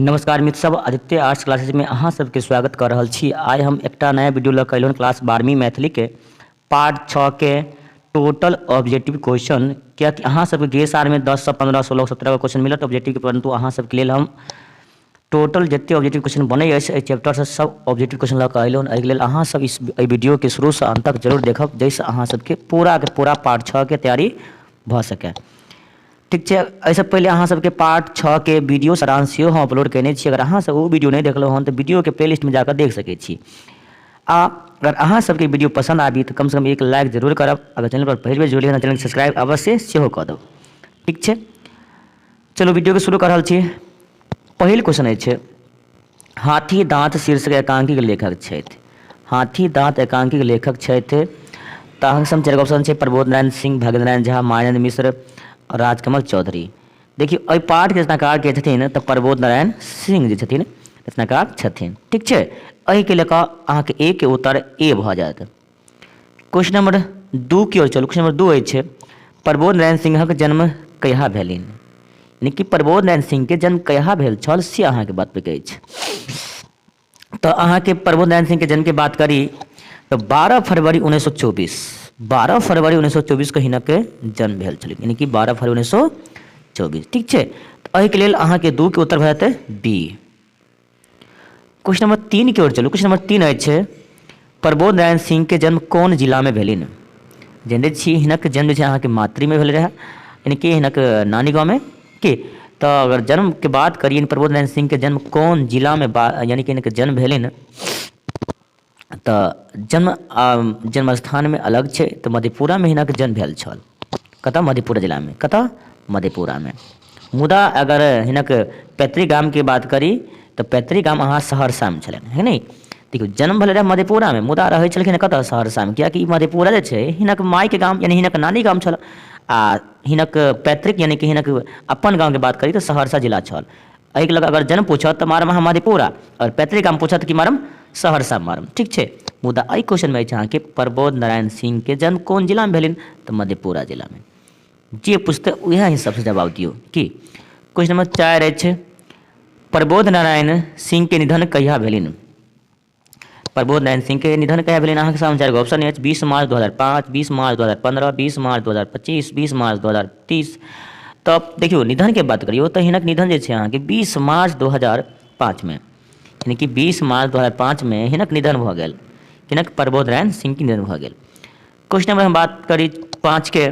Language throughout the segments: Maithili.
नमस्कार मित्र सब, आदित्य आर्ट्स क्लासेज में अहाँ सबके स्वागत कर रहल छी। आइ हम एकटा नया वीडियो लऽ कऽ अयलहुँ क्लास 12वीं मैथिली के पार्ट 6 के टोटल ऑब्जेक्टिव क्वेश्चन, कियाकि अहाँ सबके ग्रेस आर में 10 से 15 16 17 क्वेश्चन मिलत ऑब्जेक्टिव के, परंतु अहाँ सबके लेल हम टोटल जते ऑब्जेक्टिव क्वेश्चन बनै अछि एहि चैप्टर से सब ऑब्जेक्टिव क्वेश्चन लऽ कऽ अयलहुँ। एहिके लेल अहाँ सब इस एहि वीडियो के शुरू से अंत तक जरूर देखब, जाहिसँ अहाँ सबके पूरा के पूरा पार्ट 6 के तैयारी भऽ सकै। ठीक छै, एहिसँ पहिले अहाँ सबके पार्ट 6 के वीडियो सारांश सेहो हम अपलोड कयने छी। अगर अहाँ सब ओ वीडियो नहि देखलहुँ हन तऽ वीडियोके प्लेलिस्टमे जाकऽ देख सकै छी। आ अगर अहाँ सबके वीडियो पसन्द आबी तऽ कमसँ कम एक लाइक जरूर करब। अगर चैनल पर पहिल बेर जुड़लियै हन तऽ चैनलके सब्सक्राइब अवश्य सेहो कऽ देब। ठीक छै, चलू वीडियोके शुरू कऽ रहल छी। पहिल क्वेश्चन अछि, हाथी दाँत शीर्षक एकांकीके लेखक छथि। हाथी दाँत एकांकीके लेखक छथि तऽ अहाँके सामने चारि गो ऑप्शन छै, प्रबोध नारायण सिंह, भागेन्द्र नारायण झा, मायानंद मिश्र आओर राजकमल चौधरी। देखियौ एहि पाठके रचनाकार के छथिन तऽ प्रबोध नारायण सिंह जे छथिन रचनाकार छथिन। ठीक छै, एहिके लऽ कऽ अहाँके ए के उत्तर ए भऽ जायत। क्वेश्चन नंबर 2 की ओर चलू। क्वेश्चन नंबर 2 अछि, प्रबोध नारायण सिंहक जन्म कहिया भेलनि? यानी कि प्रबोध नारायण सिंह के जन्म कहिया भेल छल से अहाँके बतबैके अछि। तऽ अहाँके प्रबोध नारायण सिंह के जन्म के बात करी तऽ 12 फरवरी 1924, 12 फरवरी 1924 के हिनक जन्म भेल छलै, यानी कि 12 फरवरी 1924। ठीक छै, तऽ एहिके लेल अहाँके 2 के उत्तर भऽ जेतै बी। क्वेश्चन नंबर 3 के ओर चलू। क्वेश्चन नंबर 3 अछि, प्रबोध नारायण सिंह के जन्म कोन जिलामे भेलनि? जनैत छी हिनक जन्म जे छै अहाँके मातृमे भेल रहै, यानी कि हिनक नानी गाँवमे की। तऽ अगर जन्मके बात करी प्रबोध नारायण सिंह के जन्म कोन जिलामे यानी कि हिनक जन्म भेलनि तऽ जन्म जन्म स्थानमे अलग छै, तऽ मधेपुरामे हिनक जन्म भेल छल। कतऽ? मधेपुरा जिलामे। कतऽ? मधेपुरामे। मुदा अगर हिनक पैतृक गामके बात करी तऽ पैतृक गाम अहाँ सहरसामे छलनि है नहि। देखियौ जन्म भेलै रहए मधेपुरामे, मुदा रहै छलखिन कतऽ? सहरसामे। किएकि ई मधेपुरा जे छै हिनक मायके गाम यानी हिनक नानी गाम छल, आ हिनक पैतृक यानी कि हिनक अपन गामके बात करी तऽ सहरसा जिला छल। एहिके लऽ कऽ अगर जन्म पूछत तऽ मारब अहाँ मधेपुरा, आओर पैतृक गाम पूछत कि मारब सहरसा मारब। ठीक छै, मुदा एहि क्वेश्चनमे अछि अहाँके प्रबोध नारायण सिंहके जन्म कोन जिलामे भेलनि? तऽ मधेपुरा जिलामे। जे पूछतै उएह हिसाबसँ जवाब दियौ। की क्वेश्चन नंबर 4 अछि, प्रबोध नारायण सिंहके निधन कहिया भेलनि? प्रबोध नारायण सिंहके निधन कहिया भेलनि? अहाँके सामने 4 गो ऑप्शन अछि, 20 मार्च 2005, 20 मार्च 2015, 20 मार्च 2025, 20 मार्च 2030। तऽ देखियौ निधनके बात करियौ तऽ हिनक निधन जे छै अहाँके 20 मार्च 2005मे, यानी कि 20 मार्च 2005मे हिनक निधन भऽ गेल। हिनक प्रबोध नारायण सिंहके निधन भऽ गेल। क्वेश्चन नंबर हम बात करी 5 के,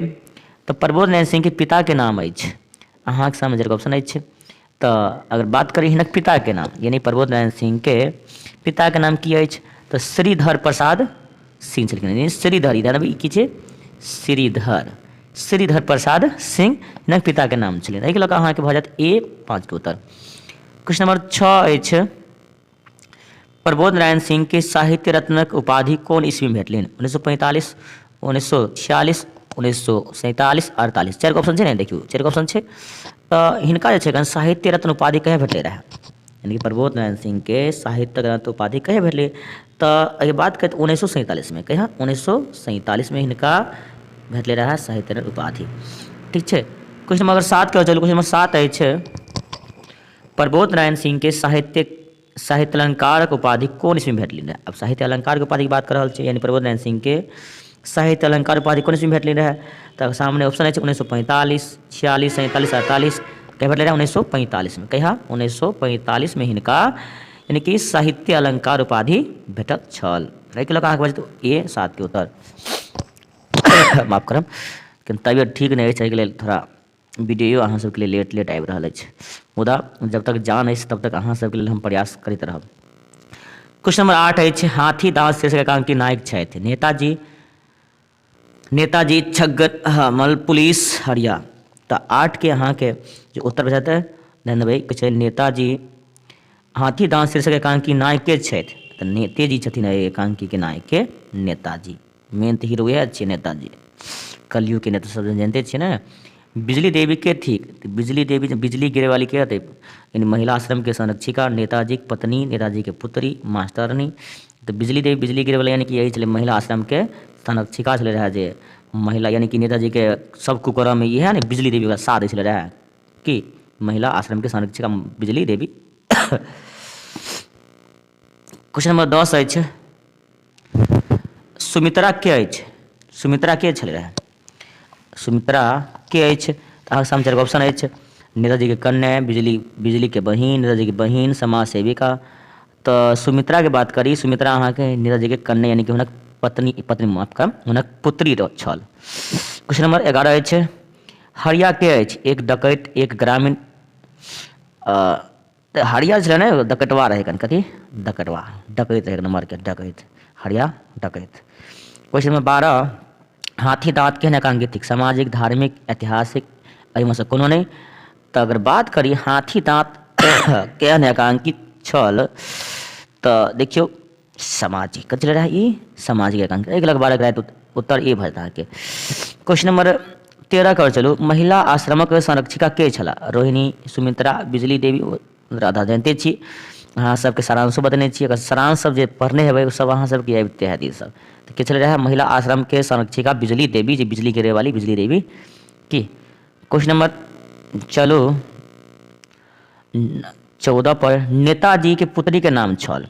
तऽ प्रबोध नारायण सिंहके पिताके नाम अछि। अहाँके सामने 4 गो ऑप्शन अछि। तऽ अगर बात करी हिनक पिताके नाम यानी प्रबोध नारायण सिंहके पिताके नाम की अछि? तऽ श्रीधर प्रसाद सिंह छलखिन। यानी श्रीधर, इधर ई की छै? श्रीधर, श्रीधर प्रसाद सिंह हिनक पिताके नाम छलनि। एहिके लऽ कऽ अहाँके भऽ जायत ए 5 के उत्तर। क्वेश्चन नंबर 6 अछि, प्रबोध नारायण सिंह के साहित्य रत्नक उपाधि कोन ईस्वी में भेटलनि? 1945, 1946, 1947, 48। 4 गो ऑप्शन छै ने, देखियौ 4 गो ऑप्शन छै। तऽ हिनका जे छै साहित्य रत्न उपाधि कहिया भेटलै रहए? यानी कि प्रबोध नारायण सिंह के साहित्य रत्न उपाधि कहिया भेटलै? तऽ एहि बात के 1947 में। कहिया? 1947 में हिनका भेटलै रहए साहित्य रत्न उपाधि। ठीक छै, क्वेश्चन नंबर 7 के चलू। क्वेश्चन नंबर 7 अछि, प्रबोध नारायण सिंह के साहित्य अलंकारक उपाधि कोन ईस्वी में भेटलनि रहए? अब साहित्य अलंकारके उपाधिके बात कर रहल छी, यानी प्रबोध नारायण सिंह के साहित्य अलंकार उपाधि कोन ईस्वी में भेटलनि रहए? तऽ सामने ऑप्शन अछि 1945, 46, 47, 48। कहिया भेटलै रहए? 1945 में। कहिया? 1945 में हिनका यानी कि साहित्य अलंकार उपाधि भेटल छल। एहिके लऽ कऽ अहाँके बचत ए 7 के उत्तर। माफ करब, तबियत ठीक नहि अछि, एहिके लेल थोड़ा वीडियो अहाँ सबके लिए लेट लेट आबि रहल अछि, मुदा जब तक जान अछि तब तक अहाँ सबके लेल हम प्रयास करैत रहब। क्वेश्चन नंबर 8 अछि, हाथी दाँत शीर्षक एकांकी नायक छथि नेताजी, नेताजी छग्गन मल पुलिस हरिया। तऽ 8 के अहाँके जे उत्तर भऽ जेतै ध्यान देबै, कहै छै नेताजी हाथी दाँत शीर्षक एकांकी नायक के छथि? तऽ नेतेजी छथिन एहि एकांकीके नायकके नेताजी। मेन तऽ हीरो वएह छियै नेताजी, कलयुगके नेता सब जनिते छियै ने। बिजली देवी के थिक? तऽ बिजली देवी बिजली गिरे वाली के हेतै? यानी महिला आश्रमके संरक्षिका, नेताजीके पत्नी, नेताजीके पुत्री, मास्टरनी। तऽ बिजली देवी बिजली गिरे वाली यानी कि यही छलै महिला आश्रमके संरक्षिका छलै रहए, जे महिला यानी कि नेताजीके सब कुकर्ममे इएह ने बिजली देवी ओकरा साथ दै छलै रहए कि महिला आश्रमके संरक्षिका बिजली देवी क्वेश्चन नंबर 10 अछि, सुमित्रा के अछि? सुमित्रा के छलै रहए? सुमित्रा के अछि? तऽ अहाँके सामने चारि गो ऑप्शन अछि, नेताजीके कन्या, बिजलीके बहिन, नेताजीके बहिन, समाज सेविका। तऽ सुमित्राके बात करी, सुमित्रा अहाँके नेताजीके कन्या यानी कि हुनक पत्नी, पत्नी माफ करब, हुनक पुत्री छल। क्वेश्चन नंबर 11 अछि, हरिया के अछि? एक डकैत, एक ग्रामीण। तऽ हरिया जे छलै ने डकैतवा रहै कनि, कथी डकैतवा, डकैत रहै एक नम्बरके डकैत, हरिया डकैत। क्वेश्चन नंबर 12, हाथी दाँत केहन एकांकी थिक? सामाजिक, धार्मिक, ऐतिहासिक, एहिमे सँ कोनो नहि। तऽ अगर बात करी हाथी दाँत केहन एकांकी छल, तऽ देखियौ सामाजिक कथी रहै ई? सामाजिक एकांकी। एहिके लऽ कऽ 12 के राइट उत्तर ए भऽ जायत अहाँके। क्वेश्चन नंबर 13 कर चलू, महिला आश्रमक संरक्षिका के छलाह? रोहिणी, सुमित्रा, बिजली देवी, राधा। जानिते छी अहाँ सबके सारांशो बतेने छी, अगर सारांश सब जे पढ़ने हेबै ओ सब अहाँ सबके आबिते हैत ई सब। तऽ के छलै रहए महिला आश्रमके संरक्षिका? बिजली देवी, जे बिजली गिरे वाली बिजली देवी। की क्वेश्चन नंबर चलू 14 पर, नेताजीके पुत्रीके नाम छल।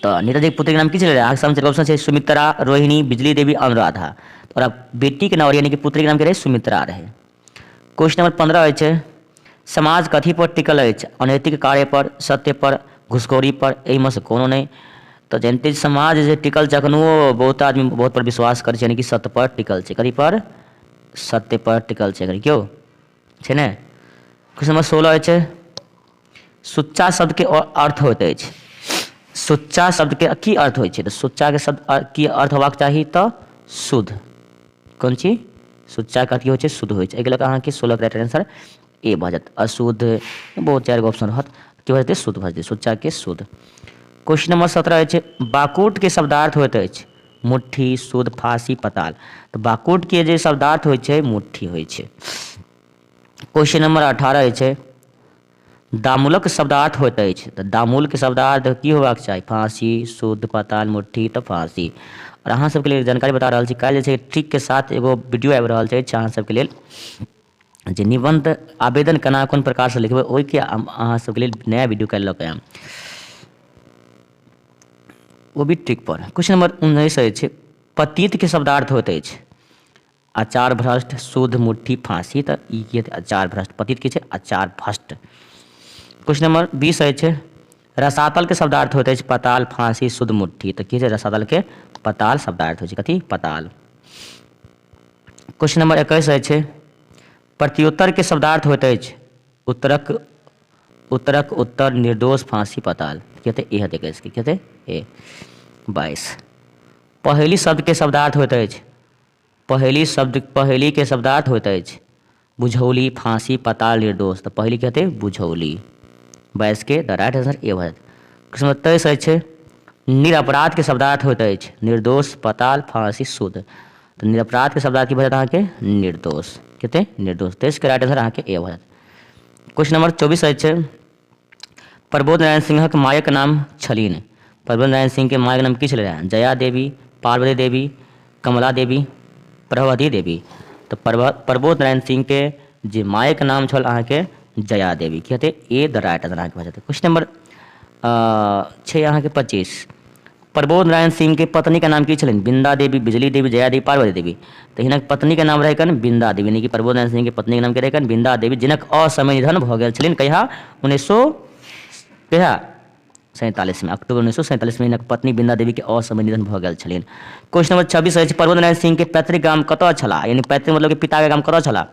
तऽ नेताजीके पुत्रीके नाम की छलै? अहाँके सामने ऑप्शन छै सुमित्रा, रोहिणी, बिजली देवी, अनुराधा। तऽ ओकरा बेटीके नाम यानी कि पुत्रीके नाम की रहै? सुमित्रा रहै। क्वेश्चन नंबर 15 अछि, समाज कथी पर टिकल अछि? अनैतिक कार्य पर, सत्य पर, घुसखोरी पर, एहिमे से कोनो नहि। तऽ जानिते समाज जे टिकल छै एखनो बहुत आदमी बहुत पर विश्वास करै छै, यानी कि सत्य पर टिकल छै। कथी पर? सत्य पर टिकल छै। केओ छै ने? क्वेश्चन नंबर 16 अछि, सुच्चा शब्दके अर्थ होइत अछि। सुच्चा शब्दके की अर्थ होइ छै? तऽ सुच्चाके शब्द की अर्थ होबाक चाही? तऽ शुद्ध। कोन चीज? सुच्चाके अर्थ की होइ छै? शुद्ध होइ छै। एहिके लऽ कऽ अहाँके 16के राइट आंसर ए भऽ जायत। अशुद्ध बहुत चारि गो ऑप्शन रहत, की भऽ जेतै? शुद्ध भऽ जेतै, सुच्चाके शुद्ध। क्वेश्चन नंबर 17 अछि, बाकुटके शब्दार्थ होइत अछि? मुट्ठी, शुद्ध, फाँसी, पताल। तऽ बाकुटके जे शब्दार्थ होइ छै मुट्ठी होइ छै। क्वेश्चन नंबर 18 अछि, दामुलक शब्दार्थ होइत अछि। तऽ दामुलके शब्दार्थ की होबाक चाही? फाँसी, शुद्ध, पताल, मुट्ठी। तऽ फाँसी। आओर अहाँ सबके लेल जानकारी बता रहल छी, काल्हि जे छै ट्रिकके साथ एगो वीडियो आबि रहल छै अहाँ सबके लेल, जे निबन्ध आवेदन केना कोन प्रकारसँ लिखबै, ओहिके अहाँ सबके लेल नया वीडियो काल्हि लऽ कऽ आयब, ओ भी ट्रिक पर। क्वेश्चन नंबर 19 अछि, पतितके शब्दार्थ होइत अछि? आचार भ्रष्ट, शुद्ध, मुट्ठी, फाँसी। तऽ ई की हेतै? आचार भ्रष्ट। पतित की छै? आचार भ्रष्ट। क्वेश्चन नंबर 20 अछि, रसातलके शब्दार्थ होइत अछि? पताल, फाँसी, शुद्ध, मुट्ठी। तऽ की छै? रसातलके पताल शब्दार्थ होइ छै। कथी? पताल। क्वेश्चन नंबर 21 अछि, प्रत्युत्तरके शब्दार्थ होइत अछि? उत्तरक, उत्तरक उत्तर, निर्दोष, फाँसी, पताल। की हेतै? ए हेतै। 21 के की हेतै? ए। 22, पहेली शब्दके शब्दार्थ होइत अछि? पहेली शब्द, पहेलीके शब्दार्थ होइत अछि? बुझौली, फाँसी, पताल, निर्दोष। तऽ पहेली की हेतै? बुझौली। 22के द राइट आंसर ए भऽ जायत। क्वेश्चन नंबर 23 अछि, निरपराधके शब्दार्थ होइत अछि? निर्दोष, पताल, फाँसी, शुद्ध। तऽ निरपराधके शब्दार्थ की भऽ जायत अहाँके? निर्दोष। की हेतै? निर्दोष। 23के राइट आंसर अहाँके ए भऽ जायत। क्वेश्चन नंबर 24 अछि, प्रबोध नारायण सिंहक मायक नाम छलनि। प्रबोध नारायण सिंहके मायक नाम की छलै? जया देवी, पार्वती देवी, कमला देवी, प्रभावती देवी। तऽ प्रबोध नारायण सिंहके जे मायक नाम छल अहाँके जया देवी। की हेतै? ए द राइट आंसर अहाँके भऽ जेतै। क्वेश्चन नंबर छै अहाँके 25, प्रबोध नारायण सिंह के पत्नी के नाम की छलनि? बिंदा देवी, बिजली देवी, जया देवी, पार्वती देवी। तऽ हिनक पत्नी के नाम रहै कन बिंदा देवी, यानी कि प्रबोध नारायण सिंह के पत्नी के नाम की रहै कन? बिंदा देवी, जिनक असमय निधन भऽ गेल छलनि। कहिया? उन्नैस सौ कहिया? 47मे, अक्टूबर 1947मे हिनक पत्नी बिंदा देवी के असमय निधन भऽ गेल छलनि। क्वेश्चन नंबर 26 अछि, प्रबोध नारायण सिंह के पैतृक गाम कतऽ छलाह? यानी पैतृक मतलब कि पिता के गाम कतऽ छलाह?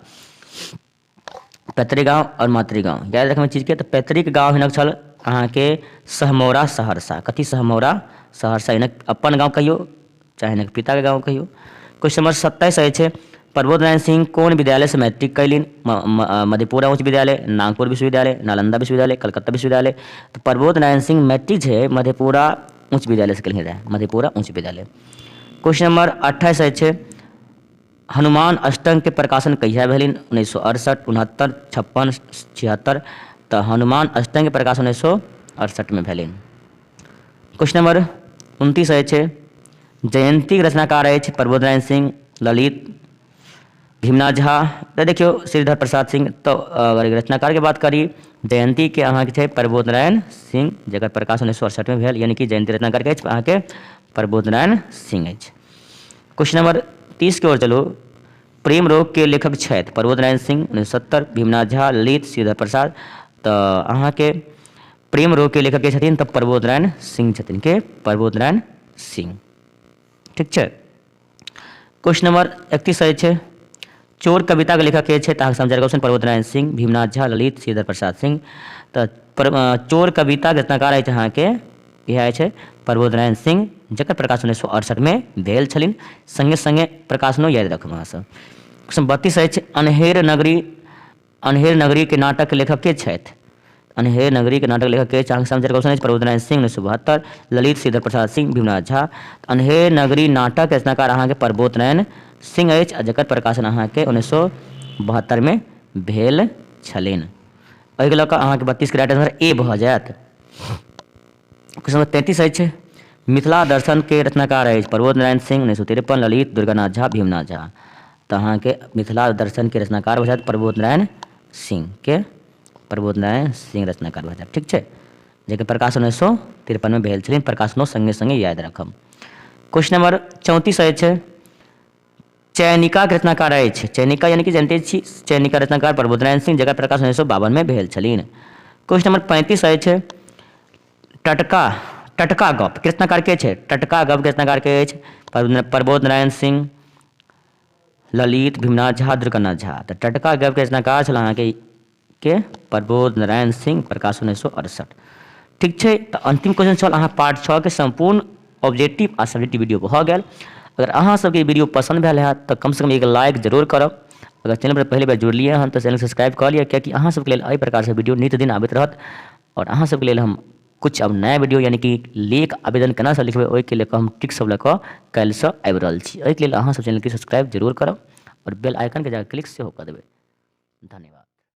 पैतृक गाँव आओर मातृ गाँव याद रखबै चीजके। तऽ पैतृक गाँव हिनक छल अहाँके सहमौरा, सहरसा। कथी? सहमौरा, सहरसा। हिनक अपन गाँव कहियौ चाहे हिनक पिताके गाँव कहियौ। क्वेश्चन नंबर 27 अछि, प्रबोध नारायण सिंह कोन विद्यालयसँ मैट्रिक कयलनि? मधेपुरा उच्च विद्यालय, नागपुर विश्वविद्यालय, नालंदा विश्वविद्यालय, कलकत्ता विश्वविद्यालय। तऽ प्रबोध नारायण सिंह मैट्रिक जे मधेपुरा उच्च विद्यालयसँ केलखिन रहए, मधेपुरा उच्च विद्यालय। क्वेश्चन नंबर 28 अछि, हनुमान अष्टकके प्रकाशन कहिया भेलनि? 1968, 69, 56, 76। तऽ हनुमान अष्टकके प्रकाशन 1968मे भेलनि। क्वेश्चन नंबर 29 अछि, जयन्तीक रचनाकार अछि? प्रबोध नारायण सिंह, ललित, भीमनाथ झा। तऽ देखियौ श्रीधर प्रसाद सिंह। तऽ अगर रचनाकारके बात करी जयन्तीके अहाँके छै प्रबोध नारायण सिंह, जकर प्रकाश 1968मे भेल, यानी कि जयन्ती रचनाकारके अछि अहाँके प्रबोध नारायण सिंह अछि। क्वेश्चन नंबर 30 के ओर चलू। प्रेम रोग के लेखक छथि प्रबोध नारायण सिंह 1970, भीमनाथ झा, ललित, श्रीधर प्रसाद। तऽ अहाँके प्रेम रोग के लेखक के छथिन? तऽ प्रबोध नारायण सिंह छथिन। के? प्रबोध नारायण सिंह। ठीक छै। क्वेश्चन नंबर 31 अछि, चोर कविताके लेखक के छै? तऽ अहाँके समझ क्वेश्चन प्रबोध नारायण सिंह, भीमनाथ झा, ललित, श्रीधर प्रसाद सिंह। तऽ चोर कविताके रचनाकार अछि अहाँके इएह अछि प्रबोध नारायण सिंह, जकर प्रकाश 1968मे भेल छलनि। सङ्गे सङ्गे प्रकाशनो याद रखब अहाँसभ। क्वेश्चन 32 अछि, अन्हेर नगरी, अन्हेर नगरीके नाटकके लेखक के छथि? अन्हेर नगरीके नाटक लेखक के अछि? अहाँके समझ क्वेश्चन अछि प्रबोध नारायण सिंह 1972, ललित, श्रीधर प्रसाद सिंह, भीमनाथ झा। अन्हेर नगरी नाटक रचनाकार अहाँके प्रबोध नारायण सिंह अछि आ जकर प्रकाशन अहाँके 1972मे भेल छलनि। एहिके लऽ कऽ अहाँके 32के राइट आंसर ए भऽ जायत। क्वेश्चन नंबर 33 अछि, मिथिला दर्शन के रचनाकार अछि प्रबोध नारायण सिंह 1953, ललित, दुर्गानाथ झा, भीमनाथ झा। तऽ अहाँके मिथिला दर्शन के रचनाकार भऽ जायत प्रबोध नारायण सिंह के, प्रबोध नारायण सिंह रचनाकार भऽ जायत। ठीक छै, जेकर प्रकाश 1953मे भेल छलनि। प्रकाशनो सङ्गे सङ्गे याद राखब। क्वेश्चन नंबर 34 अछि, चयनिकाके रचनाकार अछि। चयनिका यानी कि जानते छी चयनिका रचनाकार प्रबोध नारायण सिंह, जकर प्रकाश 1952मे भेल छलनि। क्वेश्चन नंबर 35 अछि, टटका, टटका गप के रचनाकार के छै? टटका गप के रचनाकार के अछि? प्रबोध नारायण सिंह, ललित, भीमनाथ झा, दुर्गानाथ झा। तऽ टटका गप के रचनाकार छल अहाँके के प्रबोध नारायण सिंह, प्रकाश 1968। ठीक छै, तऽ अंतिम क्वेश्चन छल अहाँ पार्ट 6 के सम्पूर्ण ऑब्जेक्टिव आ सब्जेक्टिव वीडियो भऽ गेल। अगर अहाँ सबके वीडियो पसन्द भेल हैत तऽ कमसँ कम एक लाइक जरूर करब। अगर चैनल पर पहले बेर जुड़लियै हन तऽ चैनल सब्सक्राइब कऽ लिअ, कियाकि अहाँ सबके लेल एहि प्रकारसँ वीडियो नित दिन आबैत रहत। आओर अहाँ सबके लेल हम कुछ अब नया वीडियो यानी कि लेख आवेदन केना सब लिखबै ओहिके लऽ कऽ हम ट्रिक सब लऽ कऽ काल्हिसँ आबि रहल छी। एहिके लेल अहाँ सब चैनलके सब्सक्राइब जरूर करब आओर बेल आइकनके जाकऽ क्लिक सेहो कऽ देबै। धन्यवाद।